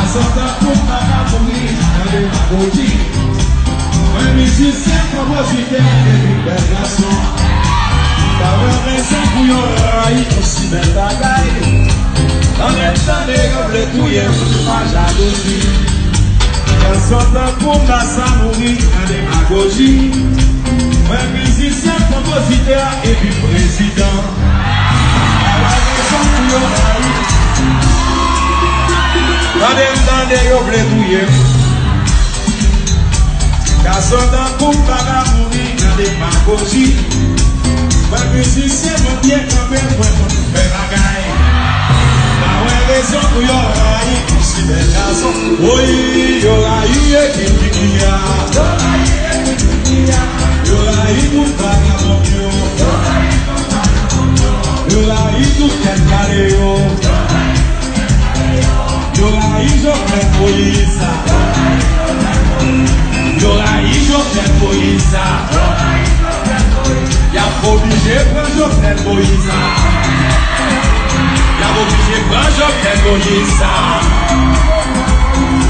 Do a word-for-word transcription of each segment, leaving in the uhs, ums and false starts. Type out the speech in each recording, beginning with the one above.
Asantan pou m pa ka mouri nan demagoji. Mwen mizisyen, konpozitè epi bèl gason. Pa wè rezon pou yo rayi yon si bèl bagay. An menm tan yo vle touye m, pa jalouzi. Asantan pou m pa sa mouri nan demagoji. Mwen mizisyen, konpozitè epi prezidan. Pa wè rezon pou yo rayi. Tande m, tande yo vle touye m. Gason tankou m pa ka mouri nan demagoji. Mwen mizisyen, mwen byen kanpe, mwen konn fè bagay. Pa wè rezon pou yo rayi yon si bèl gason. Woy, yo rayi ekip Kiki a. Yo rayi tout vagabon yo. Yo rayi tout tèt kale yo. Yo rayi Jovenel Moïse. Yo rayi Jovenel Moïse. Y ap oblije pran Jovenel Moïse. Y ap oblije pran Jovenel Moïse.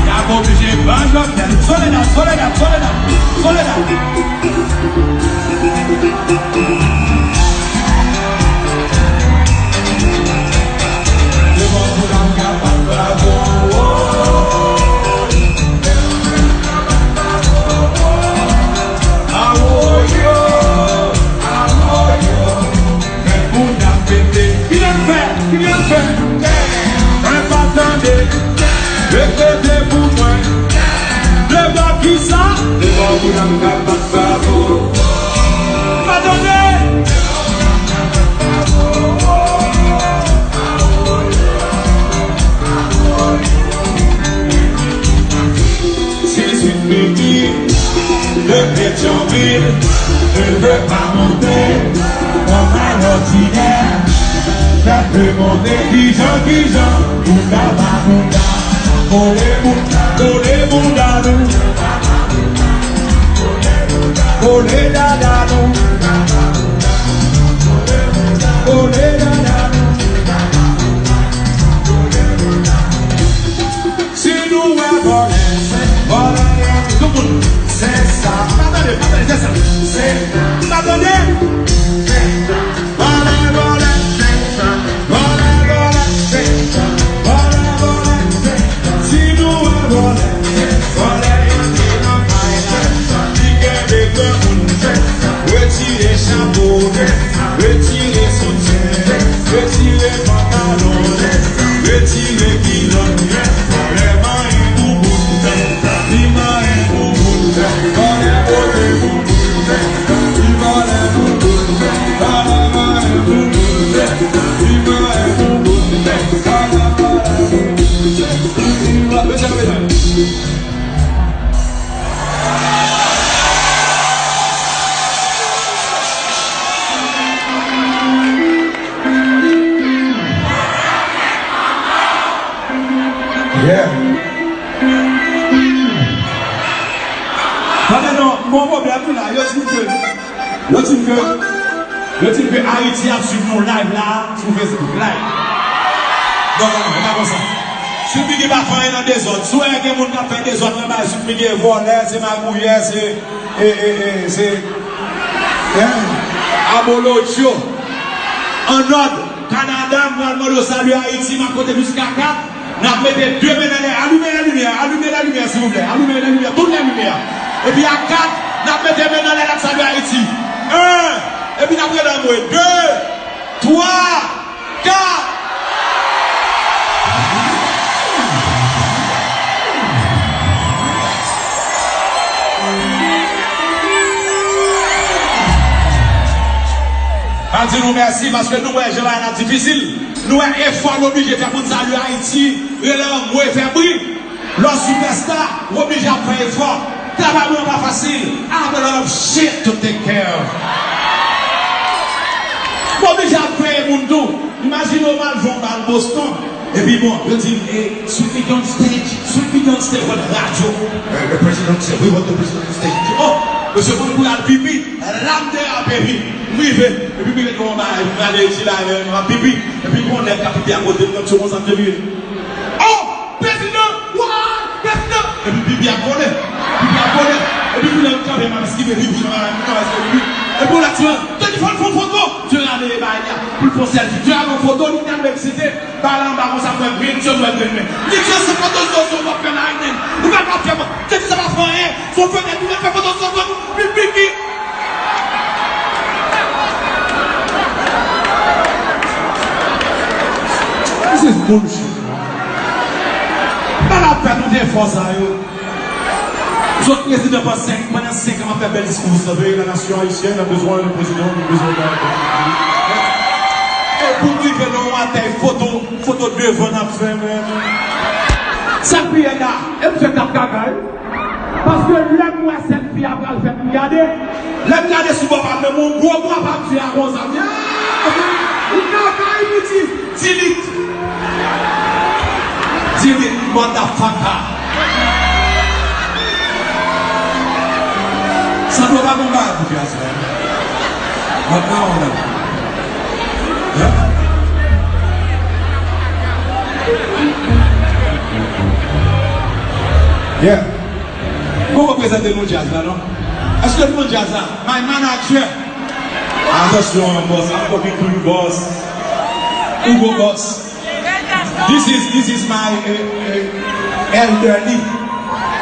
Y ap oblije pran Jovenel. Soledad, Soledad, Soledad, Soledad. Ki jan l fè? Ki jan l fè? Mwen pa tande. Repete pou mwen. Devan kisa? Devan moun ap ka bat bravo. Pa tande. Siswit Miki de Petyonvil, ne veut pas monter, kòm a lòdinè, pèp vle monte, kijan, kijan, bounda pa bounda, kole bounda, kole bounda nou, kole dada nou, kole dada nou. Si nou wè vòlè, vòlè, tout moun, se sa. Pa tande, pa tande, se sa. Se, pa tande. Vòlè, vòlè, se sa. Vòlè, vòlè, se sa. Vòlè, vòlè, se sa. Si nou wè vòlè, vòlè, li kenbe granmoun, retire chapo, retire soutyen, retire pantalon, retire kilòt, vòlè manyen bouboun, li manyen bouboun, vòlè pote bouboun, li vòlè bouboun, vòlè manyen bouboun, li manyen bouboun, vòlè manyen bouboun. Mesye, mesye. Yeah. Tande non, m gon pwoblèm wi la, yo di m ke Yo di m ke, yo di m ke Ayiti ap swiv nou live la sou Facebook. Live. Non, non, non, e pa konsa. Sweet Micky pa fè anyen nan dezòd. Si w wè gen moun k ap fè dezòd nan bagay Sweet Micky, e vòlè, se magouyè, se, e, e, e, se, en, abolotcho. Annòd, Kanada, m pral mande w salye Ayiti, m ap konte jiska kat. N ap mete de men anlè. Alimen lè limyè. Alimen lè limyè, silvouplè. Alimen lè limyè. Tout lè limyè. Epi a kat, n ap mete men anlè, n ap salye Ayiti. En. Epi n ap rele anmwe. De, twa, kat. M ap di nou mèsi paske nou wè jan bagay la difisil. Nou wè efò nou oblije fè pou n salye Ayiti, rele anmwe, fè bri. Lè w sipèsta, w oblije ap fè efò. Travay mwen an pa fasil. I have a lot of shit to take care of. M oblije ap peye moun tou. Imajine w m al jwe yon bal Boston. Epi bon, yo di m, eh, Sweet Micky on stage, Sweet Micky on stage, wè radyo. Eh, the president said, "We want the president on stage." Oh, mesye, mwen pou l al pipi, la m derape, epi m rive, epi m rive nan yon bagay, m gade ti la, m ap pipi, epi gon nèg k ap pipi akote m, nan ti konsa, m te vire. Oh! Prezidan! Wa! Prezidan! Epi pipi ap vole! Pipi ap vole! Epi kounye a m kanpe, m ap eskive pipi, m ap eskive pipi. Epi w la, ti man, te di fò n fè yon foto! Ti man rale bagay la pou l fè yon sèlfi. Ti man rale yon foto, li tèlman eksite, bagay la anba konsa, m wè grenn je m, wè grenn men. Li di, se foto zozo w ap fè la, nen. Ou pa ka fè, te di sa pa fè anyen. Se yon fenèt, ou fè foto sou fò nou, pipi ki. This is bullshit, man. Sa n ap fè tout efò sa yo? Zòt prezidan pandan senk, pandan senk an ap fè bèl diskou sou sa, la nation haïtienne a besoin de président, de président. E pou rive nan yon atèy foto, foto devan n ap fè, men. Sa k pi rèd la, e misye k ap kaka, wi. Paske lè m wè sèlfi a pral fèt, m gade. Lè m gade sou bò pa m, men yon gwo bwa pa m fè a konsa. M di, ah! Ou ka bay m di, delete. Delete, motherfucker. Sa dwe pa bon bagay pou fè a sa. Mwen pa wè. Yeah. Gon reprezante nou djaz la, non? Èske nou konn djaz la? My manager. Atansyon, boss. I'm talking to you, boss. Hugo, boss. This is, this is my, eh, eh, elderly.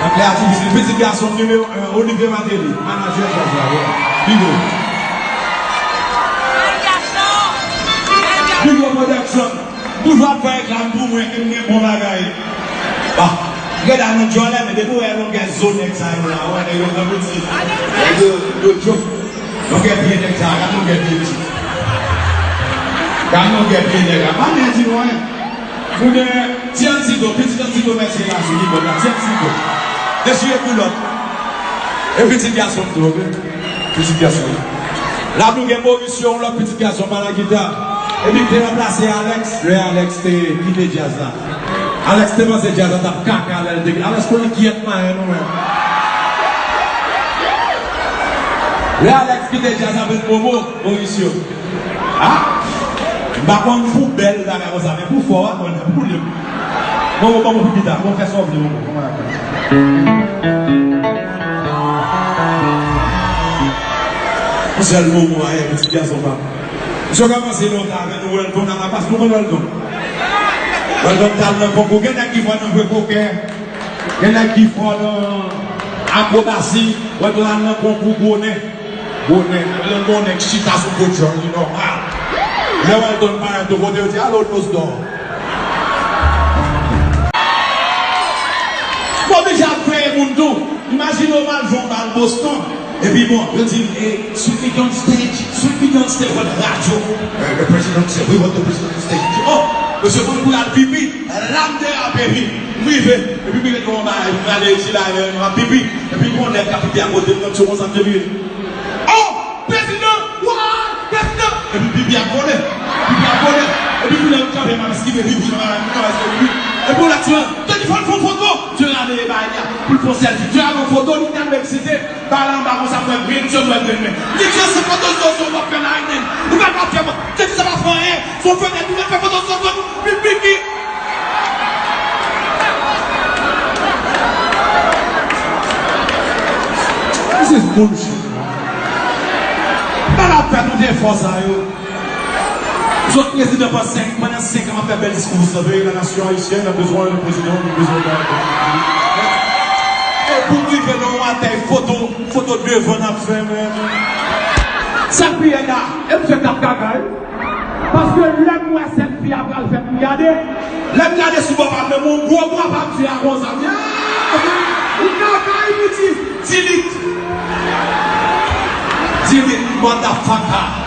Anglè a difisil. Pitit gason nimewo en, Olivier Martelly, manager jazz la, yeah. Big up. Big up production. Toujou ap fè reklame pou mwen, ke m gen bon bagay. Bah, gade a nan djòlè, men depi w wè longè zo nèg sa yo la, w wè nèg yo nan piti. Nèg yo, yo djòf. Longè pye nèg sa, gade longè pye ti. Gade longè pye nèg la. Pa byen di nou anyen. Nou gen ti Ansito, pitit Ansito, mèsi gason, li bon la, ti Ansito. Dechire kilòt. E pitit gason tou, ok? Pitit gason. La nou gen Mauricio, yon lòt pitit gason, pa la gita. Epi te ranplase Alex, lè Alex te kite djaz la. Alex te panse djaz la t ap kaka lè l te. Alex konn enkyèt marenn ou menm. Lè Alex kite djaz la, vin Momo, Mauricio. Ah! M pa konn pou bèl bagay konsa, men pou fò a, mwen pou li. Momo, Momo pou gita, Momo fè sa w vle, Momo. Yon sèl Momo a, pitit gason pa m. Misye kòmanse lontan avè nou, Weldon Lavalas, nou konn Weldon. Weldon t al nan konkou, gen nèg ki fò nan jwe pokè, gen nèg ki fò nan akrobasi, Weldon al nan konkou gwo nen. Gwo nen, lè gwo nen chita sou podyòm, li nòmal. Lè Weldon parèt yon kote, yo di, alo, Nos Dò. M oblije ap veye moun tou. Imajine w mal jwe yon bal Boston. Epi bon, yo di, eh, sweet me on stage, sweet me on stage, wè radyo. Eh, the president said, we want the president on stage. Oh, mesye, pou l al pipi, la m derape, epi m rive, epi m rive nan yon bagay, m gade ti la, eh, m ap pipi, epi yon nèg k ap pipi akote m, nan ti konsa, m te vire. Oh! Prezidan! Wa! Prezidan! Epi pipi ap vole! Pipi ap vole! Epi kounye a m kanpe, m ap eskive pipi, m ap eskive pipi. Epi w la, ti man, te di fò n fè yon foto! Ti man rale bagay la pou l fè yon sèlfi. Ti man rale yon foto, li tèlman eksite, bagay la anba konsa, m wè grenn je m, wè grenn men. Li di, se foto zozo w ap fè la, nen. Ou pa ka fè, te di sa pa fè anyen. Se yon fenèt, ou fè foto zozo, pipi ki. This is bullshit, man. Sa n ap fè tout efò sa yo? Zòt prezidan pandan senk, pandan senk an ap fè bèl diskou sou sa, la nation haïtienne a besoin de président, de président. E pou rive nan yon atèy foto, foto devan n ap fè, men. Sa k pi rèd la, e misye k ap kaka, wi. Paske lè m wè sèlfi a pral fèt, m gade. Lè m gade sou bò pa m, men yon gwo bwa pa m fè a konsa. M di, ah! Ou ka bay m di, delete. Delete, motherfucker.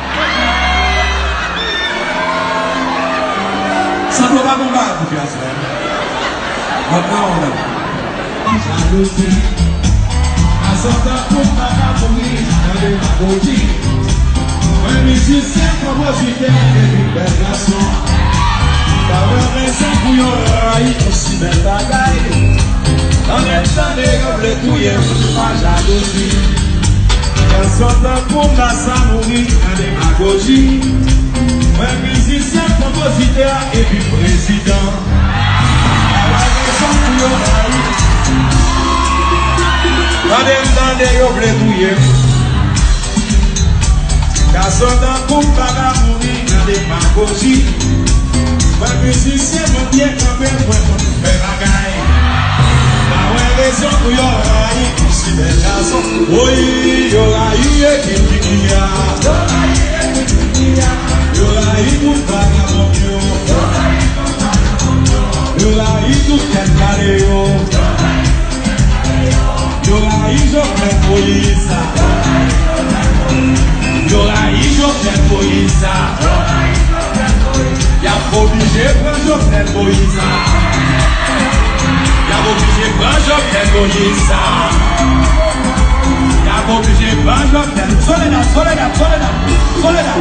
Sa dwe pa bon bagay pou fè a sa. Mwen pa wè. Jalouzi. Sa tankou m pa ka mouri nan demagoji. Mwen mizisyen, konpozitè, epi bèl gason. M pa wè rezon pou yo rayi yon si bèl bagay. An menm tan, yo vle touye m, pa jalouzi. Gason tankou m pa sa mouri nan demagoji. Mwen mizisyen, konpozitè, epi prezidan. Vle touye m. Gason tankou m pa ka mouri nan demagoji. Mwen mizisyen, mwen byen kanpe, mwen konn fè bagay. Pa wè rezon pou yo rayi yon si bèl gason. Woy, yo rayi ekip Kiki a. Yo rayi tout vagabon yo. Yo rayi tout tèt kale yo. Yo rayi Jovenel Moïse sa. Yo rayi Jovenel Moïse sa. Y ap oblije pran Jovenel Moïse sa. Y ap oblije pran Jovenel Moïse sa. Y ap oblije pran Jovenel. Soledad, Soledad, Soledad, Soledad.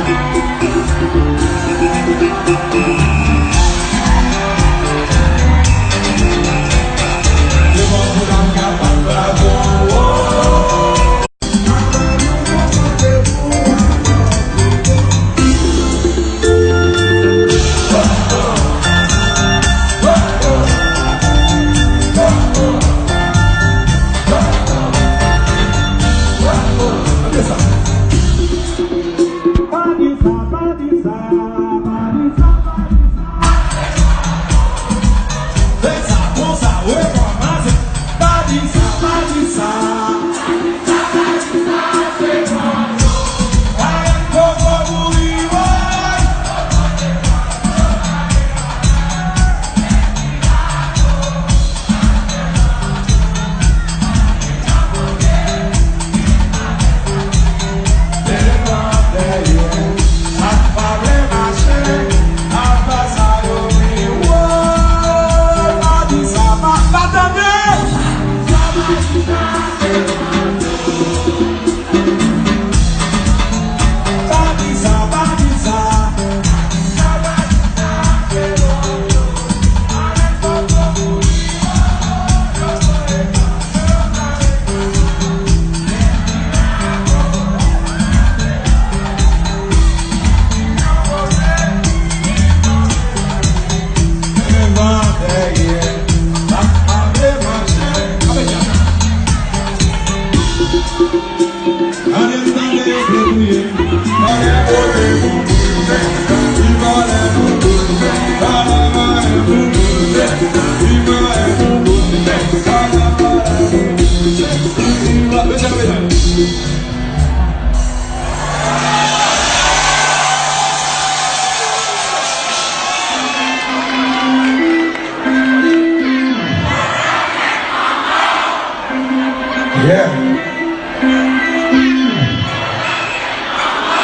Yeah.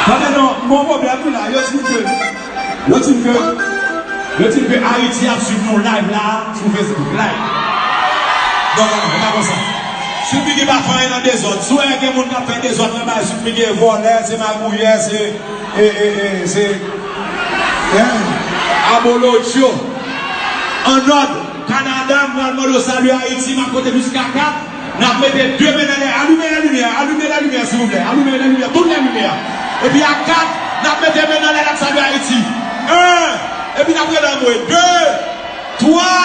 Tande non, gon pwoblèm wi la, yo di m ke, yo di m ke, yo di m ke Ayiti ap swiv nou live la sou Facebook live. Non, non, non, e pa konsa. Sweet Micky pa fè anyen nan dezòd. Si w wè gen moun k ap fè dezòd nan bay Sweet Micky, e vòlè, se magouyè, se, e, e, e, se, en, abolotcho. An nòt, Kanada, m pral mande w salye Ayiti, m ap konte jiska kat. N ap mete de men anlè, alimen lè limyè, alimen lè limyè, silvouplè, alimen lè limyè, tout lè limyè. Epi a kat, n ap mete men anlè, n ap salye Ayiti. En, epi n ap rele anmwe, de, twa,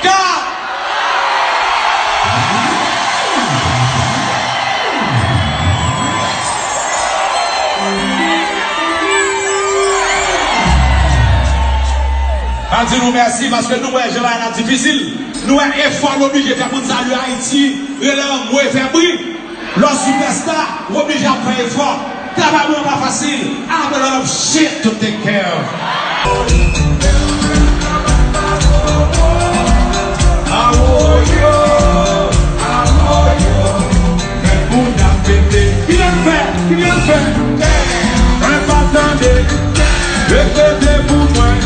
kat. N ap di nou mèsi paske nou wè jan bagay la difisil. Nou wè efò nou oblije fè pou n salye Ayiti, rele anmwe, fè bri. Lè w sipèsta, w oblije ap fè efò. Travay mwen pa fasil. I have a lot of shit to take care of. Awoyo, awoyo, men bouda m pete. Ki jan l fè? Ki jan l fè? Mwen pa tande. Repete pou mwen.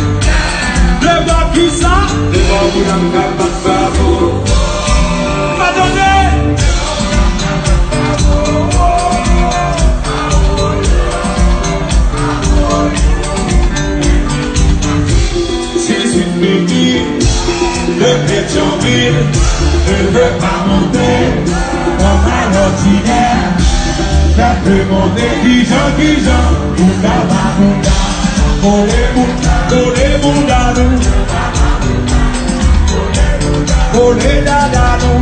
Devan kisa? Devan bouda m k ap bat bravo. Pa tande. Se Sweet Micky de Petyonvil, neve pa monte, kòm alòdinè. Fè pe monte, kijan, kijan, bouda pa bouda. Kole bouda, kole bouda nou. Kole dada nou.